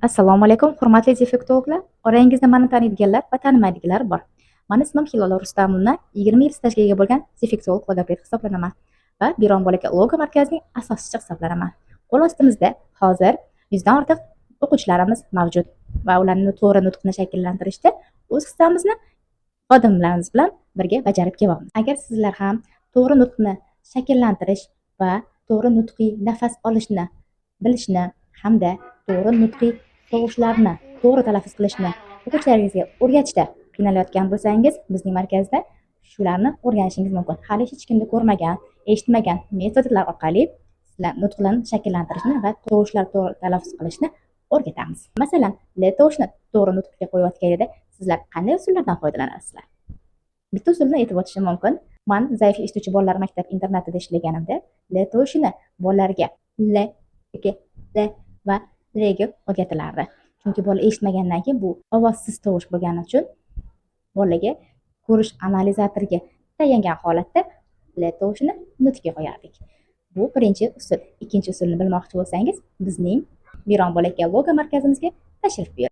Assalomu alaykum, hurmatli defektologlar. Orangizda mani taniydiganlar va tanimaydiganlar bor. Mani ismim Hilola Rustamovna, 20 yil stajga ega bo'lgan defektolog logoped hisoblanaman va Biron bolaka logo markazining asoschisi hisoblanaman. Qo'l ostimizda hozir 100 dan ortiq o'quvchilarimiz mavjud va ularni to'g'ri nutqni shakllantirishda o'z hissamizni xodimlarimiz bilan birga bajarib kelyapmiz. Agar sizlar ham to'g'ri nutqni shakllantirish va to'g'ri nutqiy nafas olishni bilishni hamda to'g'ri nutqiy tovushlarni to'g'ri talaffuz qilishni o'quvchilaringizga o'rgatishda qiynalayotgan bo'lsangiz, bizning markazda shularni o'rganishingiz mumkin. Hali hech kimda ko'rmagan, eshitmagan metodlar orqali sizlar nutqlarni shakllantirishni va tovushlar to'g'ri talaffuz qilishni o'rgatamiz. Masalan, l tovushni to'g'ri nutqga qo'yayotganida sizlar qanday usullardan foydalanasizlar? Bitta usulni aytib o'tishim mumkin. Man zaif eshituvchi bolalar maktab internatida ishlaganimda l tovushini bolalarga l yoki l va l ga o'rgatilardi. Chunki bola eshitmagandan keyin bu ovozsiz tovush bo'lgani uchun bolaga ko'rish analizatoriga tayangan holatda l tovushini nutqga qo'yardik. Bu birinchi usul. Ikkinchi usulni bilmoqchi bo'lsangiz, bizning Biron bolaka logo markazimizga tashrif buyuring.